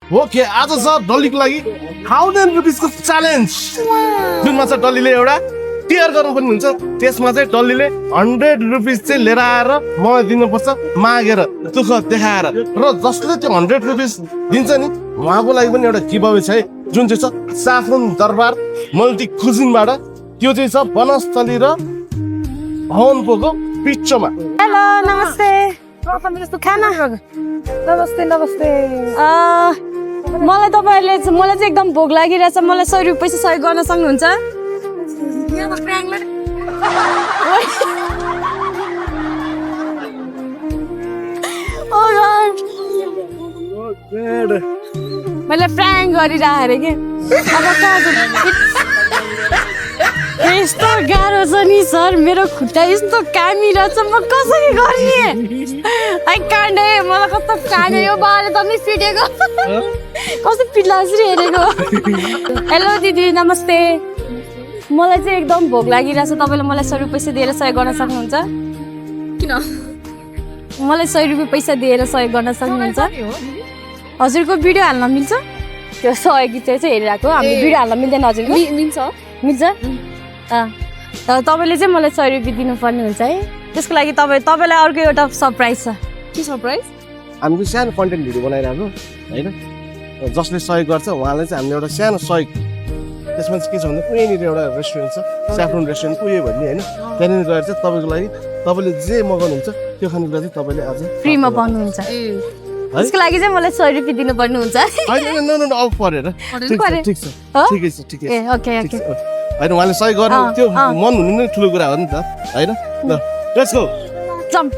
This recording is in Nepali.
ओके आज छ डल्लीको लागि 1000 रुपिसको च्यालेन्ज जुनमा चाहिँ डल्लीले एउटा टियर गर्नुपर्ने हुन्छ त्यसमा चाहिँ डल्लीले 100 रुपिस चाहिँ लिएर आएर मलाई दिनुपर्छ मागेर दुःख देखाएर र जसले त्यो 100 रुपिस दिन्छ नि उहाँको लागि पनि एउटा गिभअवे छ है जुन चाहिँ छ साफ्रोन दरबार मल्टी कुजिनबाट त्यो चाहिँ छ वनस्थली र भवनपोको बिचमा हेलो नमस्ते खाना नमस्ते नमस्ते मलाई चाहिँ एकदम भोक लागिरहेछ मलाई 100 रुपियाँ पैसा सहयोग गर्न सक्नुहुन्छ मैले फ्र्याङ्क गरिरहेको कि यस्तो गाह्रो छ नि सर मेरो खुट्टा यस्तो कामिरहेछ म कसरी गर्ने मलाई कस्तो काने यो बाले त नि फिटेको कस्तो पिट्ला जसरी हेरेको हेलो दिदी नमस्ते मलाई चाहिँ एकदम भोक लागिरहेछ तपाईँले मलाई 100 रुपियाँ पैसा दिएर सहयोग गर्न सक्नुहुन्छ किन मलाई 100 रुपियाँ पैसा दिएर सहयोग गर्न सक्नुहुन्छ हजुरको भिडियो हाल्न मिल्छ त्यो सहयोगी चाहिँ हेरिरहेको हाम्रो भिडियो हाल्न मिल्दैन हजुरको मिल्छ तर तपाईँले चाहिँ मलाई 100 रुपियाँ दिनुपर्ने हुन्छ है त्यसको लागि तपाईँलाई अर्को एउटा सरप्राइज छ के सरप्राइज हामीले सानो कन्टेन्ट भिडियो बनाइरहेको होइन जसले सहयोग गर्छ उहाँलाई चाहिँ हामीले एउटा सानो सहयोग त्यसमा चाहिँ के छ भने कुनैनिर एउटा रेस्टुरेन्ट छ स्याफ्रोन रेस्टुरेन्ट पुग्यो भन्ने होइन त्यहाँनिर गएर चाहिँ तपाईँको लागि तपाईँले जे मगाउनुहुन्छ त्यो खानुको लागि तपाईँले आज फ्रीमा पाउनुहुन्छ त्यसको लागि चाहिँ मलाई 100 रुपियाँ दिनुपर्ने हुन्छ होइन अब परेर ठिक छ ठिकै छ ए ओके ओके होइन उहाँले सहयोग गर्नु त्यो मन हुनु नै ठुलो कुरा हो नि त होइन ल लेट्स गो जम्प